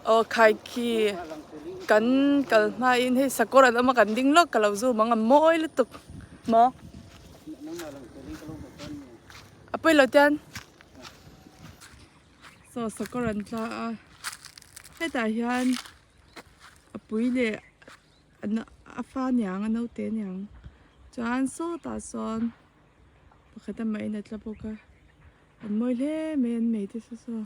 Aw khaikhi kan kal hmain hei sakawr an awm a kan ding lawk ka lo zoom ang a mawi lutuk maw a pawi lo tian saw sakawr an tla a hetah hian a pui leh a fa niang a naute niang chuan sawtah sawn pakhat amahin a tla bawk a an mawi hle mai an mei te saw saw.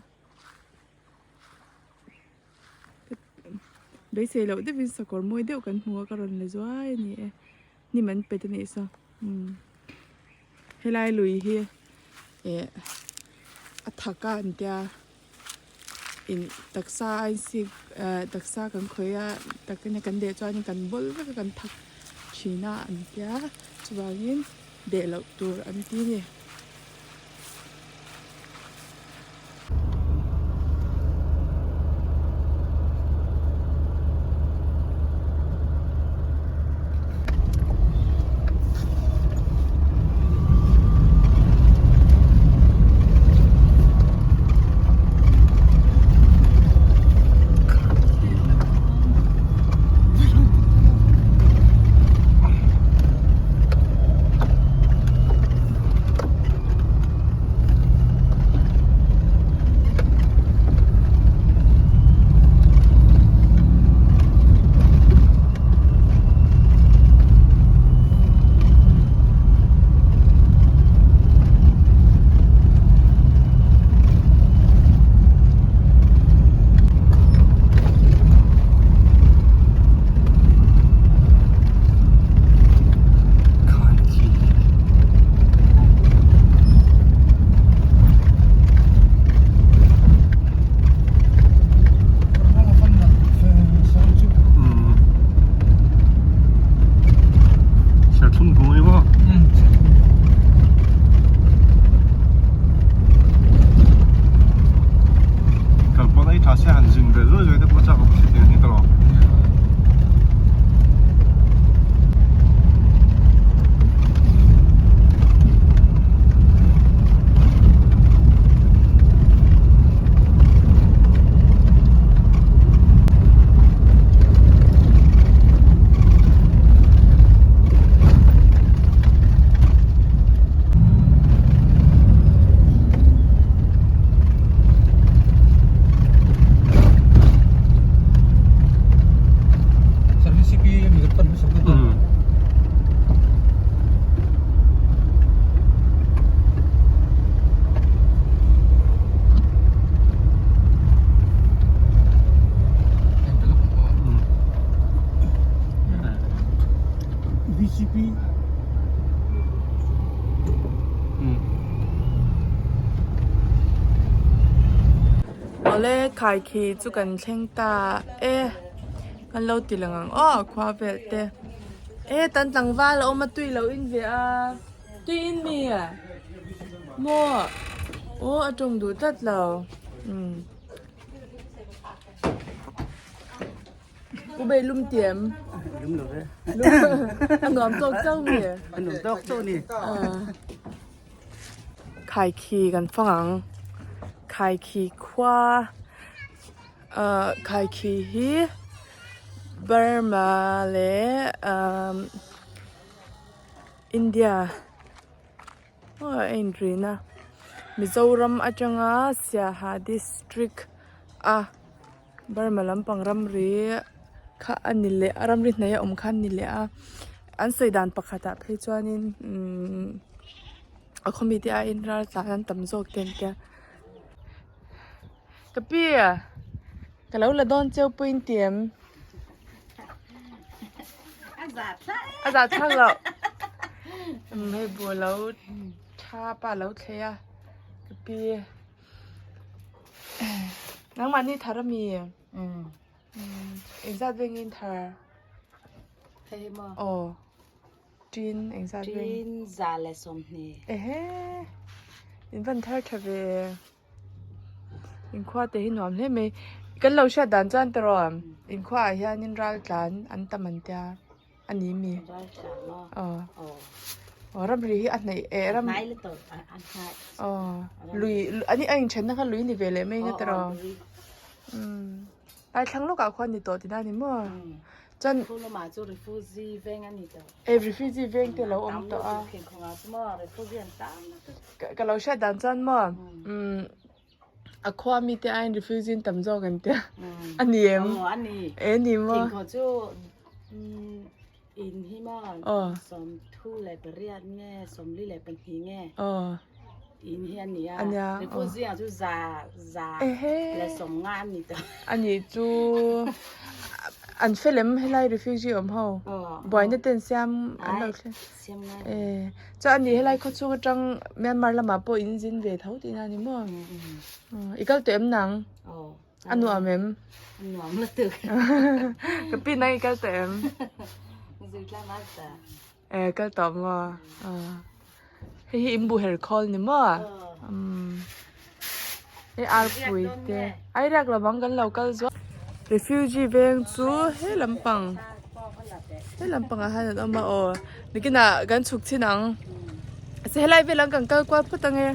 Beisei loh deuhin sakawr mawi deuh kan hmu a ka rawn la zuai a ni e hnim an pet a nih saw umm helai lui hi eh a thak a an tia in taksa a insik eh taksa kan khawih a takin kan deh chuanin kan bawl vek a kan thak thin a an tia chuvangin deh loh tur an ti a ni. Awle khaikhi chu kan thleng ta e kan lo ti lang ang aw khua vel te e tan tlangval a awm a tui lo in ve a tui in mi maw aw a tawng duh tlat lo umm. U bei lum tiam. Lum lo ve. A nuam tawk chauh mi. A nuam tawk chauh ni. Khaikhi kan fang ang. Khaikhi khua khaikhi hi Burma leh India a inrin a. Mizoram atanga Siaha district a. Burma lampang ramri kha a ni leh a ramri hnaih a awm kha a ni leh a an sawi dan pakhatah phei chuanin imm a khaw mite aiin ral tlan an tam zawk te an tia ka pi ka lo la dawn cheu pawhin ti em a zah thlak loh umm hei buh a lo tha pa a lo thlei a ka pi. Nangmahni thar a mi? Engzat vengin thar? Hei maw? Aw. Tin engzat veng? Tin za leh sawmhnih. Ehe. In van thar tha ve. Inkhua te hi nuam hle mai. Kan lo hriat dan chuan tiraw inkhua ah hianin ral tlan an tam an tia. A ni mi? Aw. Aw ramri hi a hnaih eh ram. Hnai le tawh a hnai. Aw lui ani a inthenna kha lui ni ve leh mai nga tiraw. Umm. Lai thlang lawkah khuan ni tawh tihna a ni maw? Chuan Khu lamah chu refugee veng a ni tawh. E refugee veng te lo awm tawh a. Pheikhawngah chu maw refugee an tam lutuk. Ka lo hriat dan chuan maw umm a khua mi te aiin refugee an tam zawk an tia a ni em? Aw a ni. E ni maw? Thingkhaw chu umm in hi maw 38 nge 42 nge. Aw. In hi a ni a. A nia. Refugee ah chu 150 an ni tawh. A nih chu an fel em helai refugee awm ho. Buaina ten siam an lo thleng. Siam ngai. E chuan a ni helai khaw chhung atang Myanmar lamah pawh in zin ve tho tihna a ni maw? I kal tawh em nang? A nuam em? A nuam lutuk. Ka pi nang i kal tawh em? Zui tlang a ta. E kal tawh maw? Hei hi in bu her khawl ni maw? Umm hei arpui te ai riak lo bang kan lo kal zual. Refugee veng chu he lampang he lampang ah hian an awm a aw nikinah kan chhuk chhin ang se helai vel ang kan kal kual phawt ange.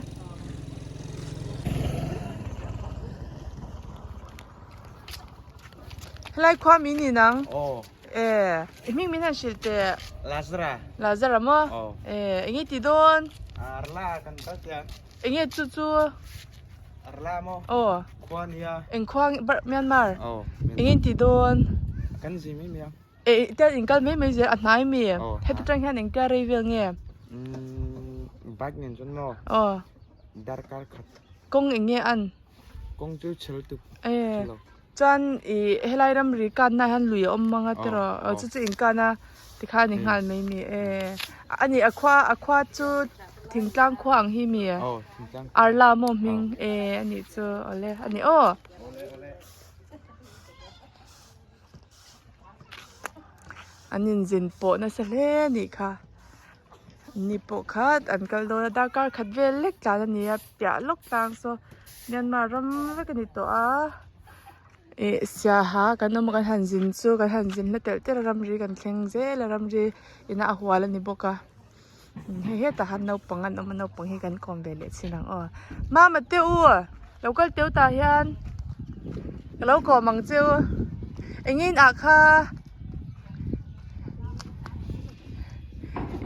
Helai khua mi ni nang? E, i hming min han hrilh teh. Lazara. Lazara maw? Aw. E, enge ti dawn? Arla kan kal tia. Enge chu chu? Arla maw? Aw. Khua nia. Eng khua nge Bar Myanmar? Aw. Enge in ti dawn? Kan zi mai mai a. E, tian in kal mai mai zel a hnai mi? Aw. Heti tang hian engtia rei vel nge? Umm, bike nen chuan maw? Aw. Darkar khat. Kawng enge an? Kawng chu chhel tuk. E. Chuan ih helai ramri kanna ah hian lui a awm mang a tiraw aw chu chu inkan a tikhan a ni nghal mai mi e a ni a khua a khua chu thingtlang khua ang hi mi Arla maw hming e a nih chu awle a ni aw. An inzin pawh nasa hle a nih kha an ni pawh khat an kal dawn a darkar khat vel lek tlan a ni a piah lawk tlang saw Myanmar ram vek a ni tawh a ih siaha kan awm a kan han zin chu kan han zin hla telh telh a ramri kan thleng zel a ramri ina a hual a ni bawk a hei hetah hian naupang an awm a naupang hi kan kawm ve leh chin ang aw mama te u lo kal teu tah hian ka lo kawm ang che u eng nge in ah kha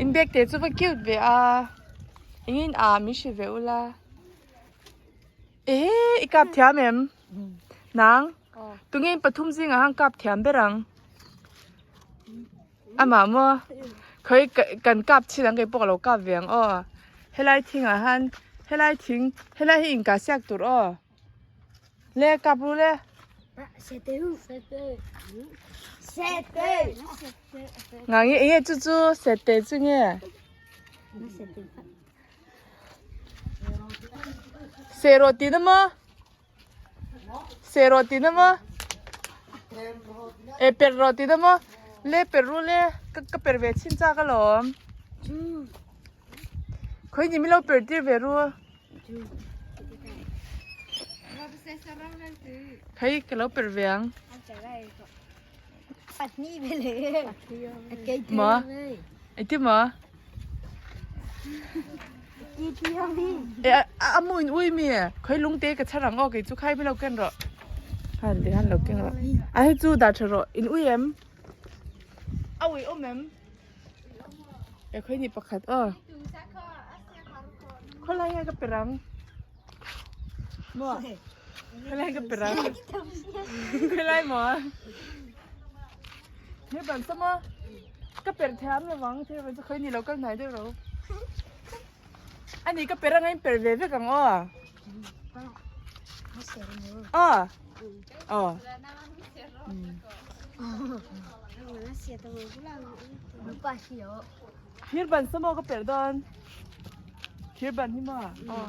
in bag te chu va cute ve a eng nge in ah min hrilh ve ula ehe i kap thiam em nang tunge in pathum zingah khan kap thiam ber ang. Amah maw khawi kan kap chin ang keipawh ka lo kap ve ang aw helai thing ah hian helai thing helai hi inkah siak tur aw le kap ru le. Ngang nge enge chu chu sete chu nge. Seh rawh tihna maw. Seh rawh tihna maw? E per rawh tihna maw? Le per ru le ka ka per ve chhin chak alawm. Khawi ni min lo per tir ve ru. Khawi ka lo per ve ang. Maw? Engtin maw? E a mu in ui mi khawi lung te ka chhar ang aw kei chu khai mi lo ken rawh. Han ti han lo keng rawh. A hei chu dah tha rawh in ui em? A ui awm em? E khawi ni pakhat aw. Khawlai nge ka per ang? Maw? Khawlai ka per ang? Khawlai maw? He ban sama ka per thiam lo vang thil ban chu khawi ni lo kal hnai deuh ro. Ani ka per anga in per ve vek ang aw. Aw. Aw. Thir ban sama ka per dawn. Thir ban hi maw? Aw.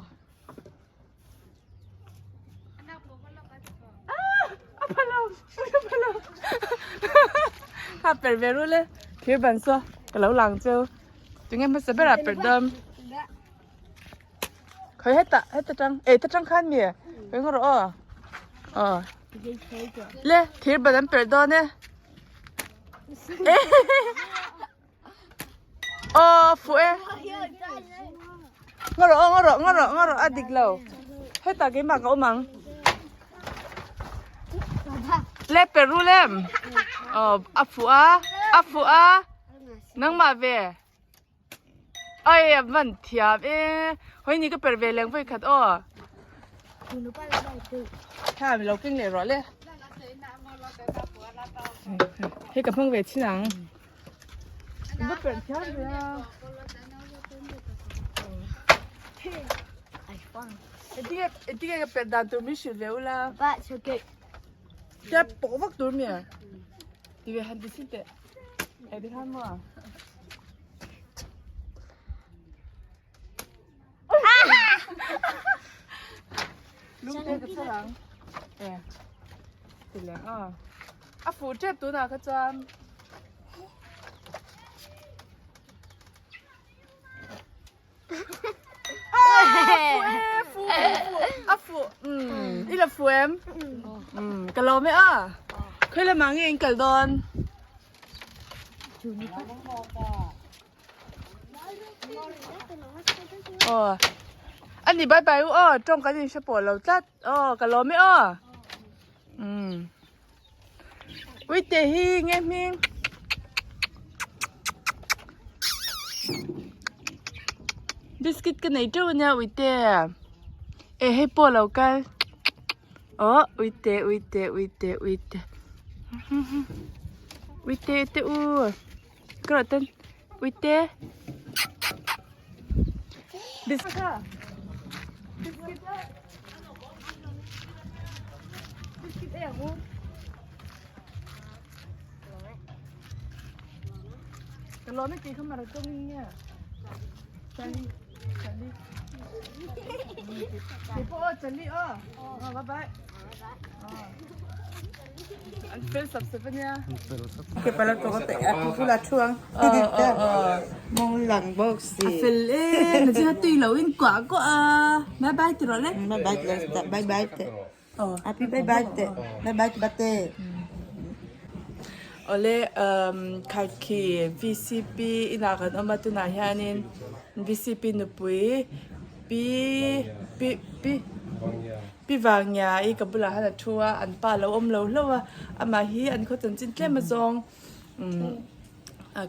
A pha lo a pha lo ha per ve ru le thir ban saw ka lo lang cheu tunge hmasa berah per dawn khawi hetah heta tang eh ta tang khan mi khawi ngaw rawh aw aw le thir ban an per dawn e Aw fuh e. Ngaw rawh aw ngaw rawh ngaw rawh ngaw rawh a dik lo. Hetah keimah ka awm ang. Le Peru lem. Oh, a fu a, a fu a. Nangmah ve. Ai a van thiam e. Hoi ni ka per ve leng voi khat aw. Tha mi lo keng leh rawh le. Hei ka hmang ve chin ang. Va per thiam ve a. Engtinge engtinge ka per dan tur min hrilh ve ula. Tia pawh vak tur mi. Ti ve han ti chin teh. Ei ti khan maw? Lung te ka char ang. E. Ti leng a. A fuh tep tunah kha chuan. Fu e, fu, fu, fu, a fu. I la fu em? Ka lawm e a. Khawi lamah nge in kal dawn? Aw. Ani bye bye u aw, tawng kan inhre pawh lo tlat. Aw, ka lawm e aw. Uite hi nge hming. Biscuit ka nei teuh ania uite. E hei pawh lo kal. Aw uite uite uite uite. Uite te u. Ka rawh ten uite. Biscuit. Biscuit ei ang u. Ka lawm e tih kha mara tawng in nge. Chali chali. Kei pawh aw chali aw. Aw bye bye. An fel sap sap ania. Ke pala to te a pu pula thuang. Mong lang bawk si. A fel e na chi ha tui lo in kuah kuah a. Bye bye ti rawh le. Bye bye te bye bye te. Happy bye bye te bye bye te bate. Awle khaikhi VCP inah kan awm a tunah hianin VCP nupui pi pi pi pi Vangya i ka bulah hian a thu a an pa lo awm lo hlauh a amah hi an khaw chanchin tlem azawng umm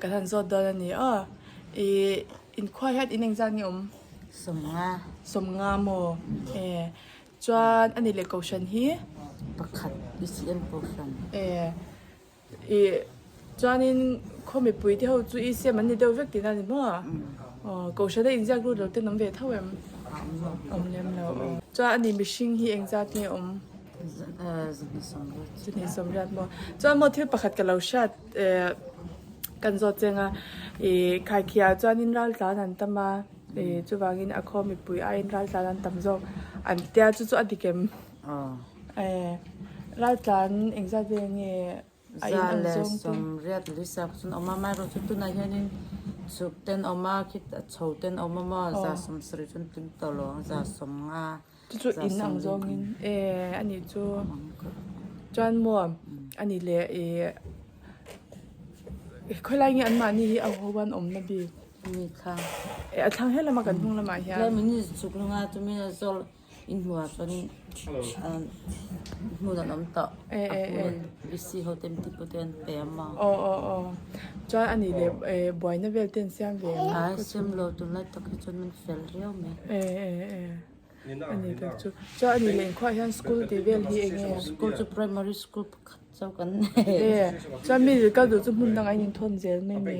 kan han zawt dawn a ni aw ih inkhua hian in engzat nge awm? Sawmnga. Sawmnga maw? E. Chuan a ni leh kohhran hi? Pakhat ECM kohhran. E i chuanin khaw mipui te ho chu ECM an ni deuh vek tihna a ni maw? Aw kohhran a inziak lut lo ten awm ve tho em? Awm lem lo aw. Chuan a ni mihring hi engzat nge awm? Zahnih sawmriat. Zahnih sawmriat maw? Chuan maw thil pakhat ka lo hriat e kan zawt cheng a i khaikhiah chuanin raltlan an tam a. E chuvangin a khaw mipui aiin raltlan an tam zawk an tia chu chu a dik em? E raltlan engzat vel nge a in ang zawng te? Za leh sawmriat Lisa chu an awm a, amaherawh chu tunah hianin chhuk ten awm a, khi chho ten awm a maw, za sawmsarih chu an tling tawh lo ang, za sawmnga. Chu chu in ang zawngin e a nih chu chuan maw a nih leh ih khawilai nge anmahni hi a ho an awmna bik Mi thlang e a thlang he lama kan hnung lamah hian tlem in chhuk hlung a chumi a zawl in hmuh ah chuanin hmun an awm tawh a hmun VC ho te MTP te an pe a maw aw aw aw chuan a nih leh eh buaina vel te an siam ve ang ai siam lo tunlai tak hi chuan min fel riau mai e e e. A ni tak chu. Chuan a ni leh inkhuah hian school tih vel hi eng nge? School chu primary school pakhat chauh kan nei. E, chuan mi kal duh chu hmun dangah in inthawn zel mai mi.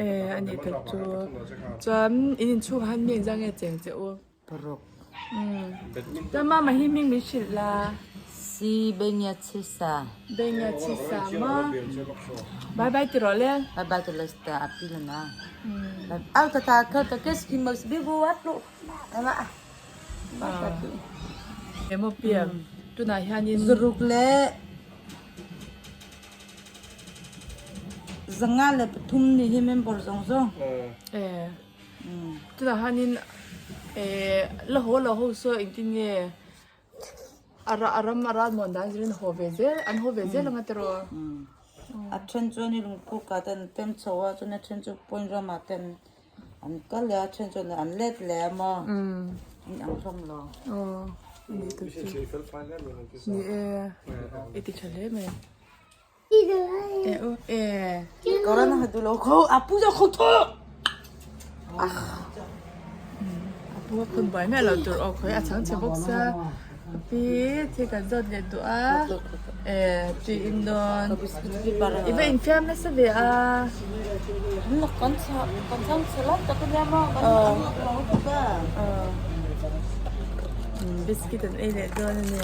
E, a ni tak chu. Chuan in inchhungah hian mi engzah nge cheng che u? Paruk. Umm. Chuan mama hi hming min hrilh la. Si Bengya Chhisa. Bengya Chhisa ma. Bye bye ti rawh le. Bye bye ti lesta a pi la na. Au ta ta kha ta kes ki mas bi bu wat lu. Emaw pian tunah hianin Zuruk leh zanga leh pathum ni hi member zawng zawng. E tunah hianin e la haw lo ho saw engtin nge a a ram a ral muan dan zirin haw ve zel an haw ve zel anga tiraw. A then chuan i lungpuk ah te an pem chho a chuan a then chu point ramah te an An kal leh a, then chuan an let leh a maw? In ang hlawm lo. Aw. Ani tur chu ni e i ti tha hle mai e u e a pu a phun buai miah lo tur aw khawi a chhang chhe bawk sia a pi thil kan zawt leh duh a e tui in dawn i va infiam nasa ve a. Biscuit an ei leh dawn a ni.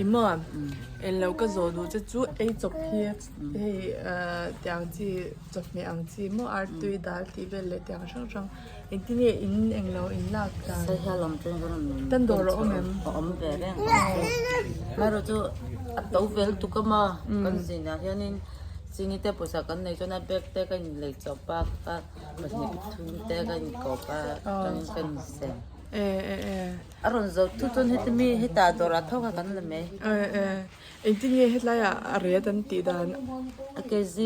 I maw englo ka zawh duh che chu ei chawp hi hei tiang chi chawhmeh ang chi maw artui dal tih vel leh tiang hrang hrang engtin nge in englo in lak dan tan dawr a awm em? Chini te pawisa kan nei chuan a bag te ka in lei chawp a ka pahnih thum te ka in kawp a tangin ka in sem. A rawn zo thu chuan heti mi hetah dawrah tho kha kan la mai. Engtin nge hetlai ah a ret an tih dan? A kg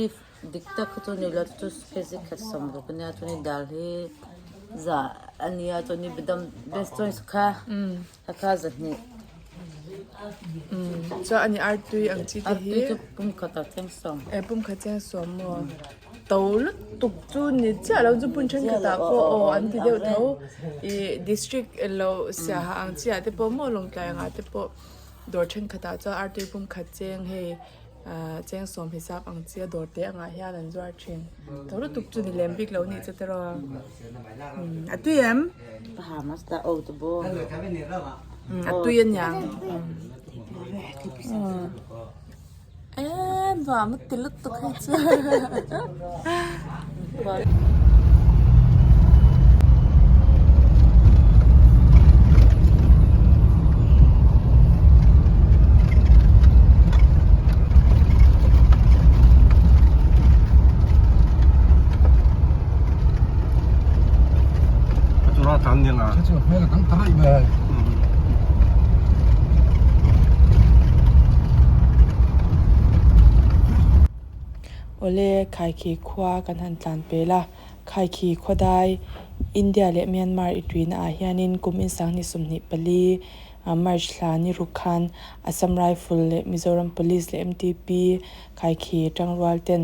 dik tak kha chu ni lo chu kg khat sawmruk ania chuan dal hi za ania chuan bedam best choice kha. A kha zahnih. Chuan ani artui ang chi te hi. Artui chu pum khat a cheng sawm. E pum khat cheng sawm maw. To lutuk chu ni chiah lo chu hmun thenkhat ah pawh aw an ti deuh tho. Ih district eng lo siaha ang chi ah te pawh maw lawngtlai ang ah te pawh dawr thenkhat ah chuan artui pum khat cheng hei cheng sawm hisap ang chi a dawr te ang ah hian an zuar thin. To lutuk chu ni lem bik lo nih che tiraw. A tui em? A tui a niang. Eee nuam a ti lutuk hei chu. Awle Khaikhi khua kan han tlan pel a, Khaikhi khawdai India leh Myanmar i tuina ah hianin kum insang 24 March hla ni ruk khan Assam Rifle leh Mizoram Police leh MTP Khaikhi tangrual ten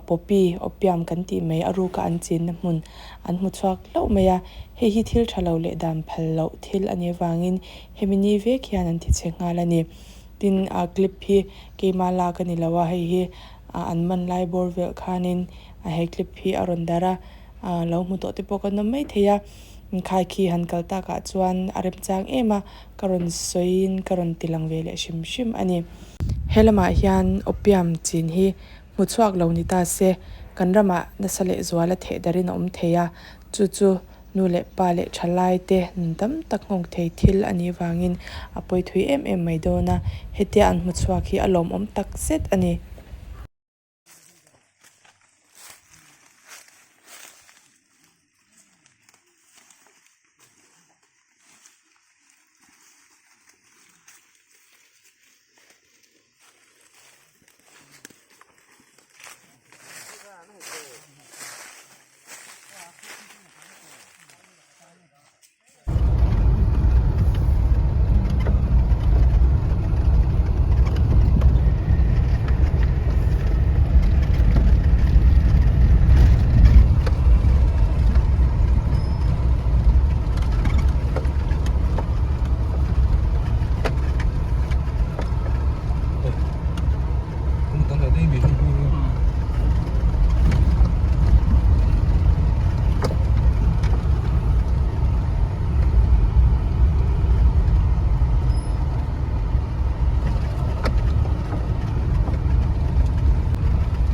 Poppy, Opium kan tih mai a ruka an chinna hmun an hmu chhuak hlauh mai a, hei hi thil tha lo leh dan phal loh thil a nih avangin hemi ni vek hian an ti chhe nghal a ni. Tin, a clip hi keimah lak a ni lo a, hei hi an man lai bawr velh khanin he clip hi a rawn darh a, lo hmu tawh te pawh kan awm mai thei a. Khaikhi han kal takah chuan a remchang em a, ka rawn sawiin ka rawn ti lang ve leh hrim hrim a ni. He lamah hian opium chin hi hmu chhuak lo ni ta se, kan ramah nasa leh zuala theh darin a awm thei a, chu chu nu leh pa leh thalai te nun tam tak nghawng thei thil a nih vangin a pawi thui em em mai dawn a, hetia an hmu chhuak hi a lawmawm tak zet a ni.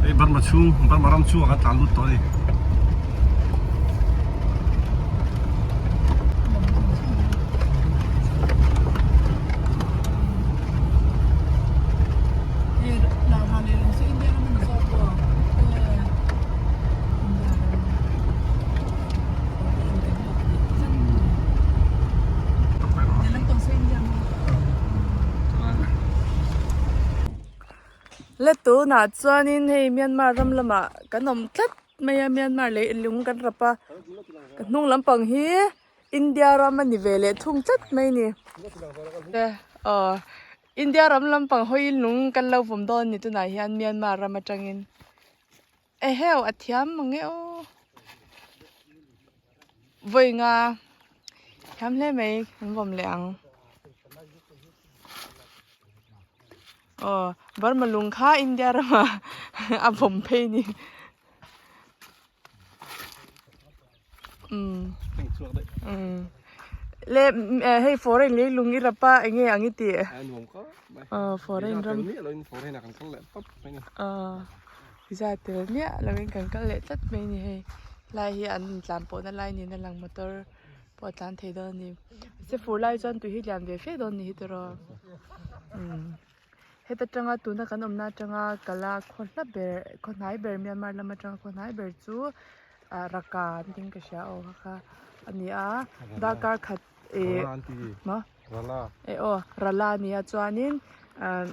Hei Burma chhung Burma ram chhungah kan tlan lut tawh a ni. Le tunah chuanin hei Myanmar ram lamah kan awm tlat mai a Myanmar leh lung kan rap a ka hnung lampang hi India ram a ni ve leh thung tlat mai a ni aw India ram lampang hawiin lung kan lo vawm dawn a ni tunah hian Myanmar ram atangin. Eheu a thiam mang e aw vawi nga thiam hle mai kan vawm leh ang aw Burma lung kha India ramah a vawm phei a ni umm umm le hei foreign lei lung i rap a eng nge ang i tih aw foreign ram aw za tel miah lo in kan kal leh tlat mai a ni hei lai hi an intlan pawh na lai niin a lang motor pawh a tlan thei dawn a ni mahse fur lai chuan tui hi lian ve fe dawn a ni hi tiraw umm. Heta tanga tuna kan awmna atanga kala khaw hla ber khaw hnai ber Myanmar lam atanga khaw hnai ber chu ah Raka an tiin ka hria aw kha kha a ni a darkar khat ih maw eh aw Rala a ni a chuanin ah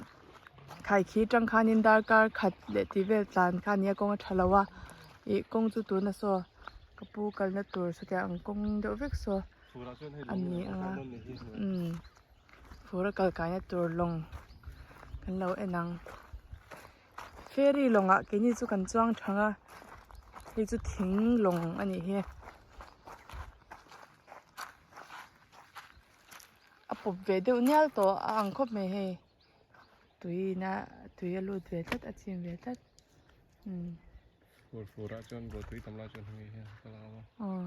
khaikhi atang khanin darkar khat leh tih vel tlan kha a ni a kawng a tha lo a ih kawng chu tuna saw ka pu kalna tur sawtiang ang kawng deuh vek saw a ni ang a umm. Fur a kal kaina tur lawng kan lo en ang ferry lawngah keini chu kan chuang thang a hei chu thing lawng a nih hi a pawp ve deuh nial tawh a ang khawp mai hei tui ina tui a lut ve tlat a chim ve tlat umm. Fur fur ah chuan ruah tui tam lai chuan hemi hian ka la a. Aw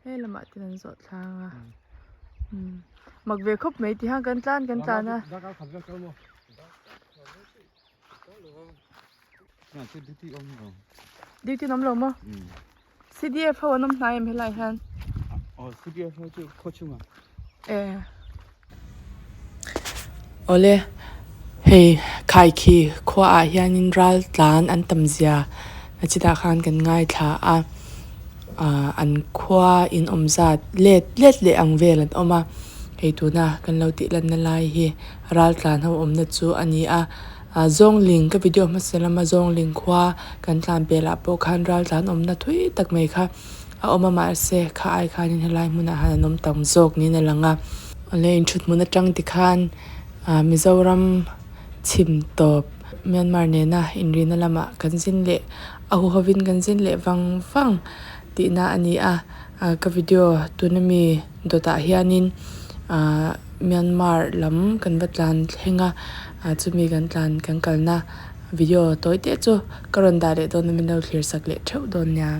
he lamah te kan zawh thlang a umm mak ve khawp mai ti hian kan tlan kan tlan a. Duty an awm lo maw? CDF ho an awm hnai em helai hian? Aw CDF ho chu khaw chungah. E. Awle, hei Khaikhi khuaah hianin ral tlan an tam zia na chitah khan kan ngaithla a, ah an khua in awm zat let let leh ang vel an awm a, hei tuna kan lo tih lanna lai hi ral tlan ho awmna chu a ni a, ah Zawngling ka video hmasa lama Zawngling khua kan tlan pelah pawh khan ral tlan awmna thui tak mai kha. A awm a mahse kha ai khanin helai hmunah han an awm tam zawk niin a lang a. Awle inthut hmun atang tikhan ah Mizoram chhim tawp Myanmar nena inrina lamah kan zin leh a huhovin kan zin leh vang vang tihna a ni a. Ah ka video tuna mi dawtah hianin ah Myanmar lam kan va tlan thleng a ah chumi kan tlan kan kalna video tawi te chu ka rawn dah leh dawn a min lo thlir sak leh theuh dawn nia.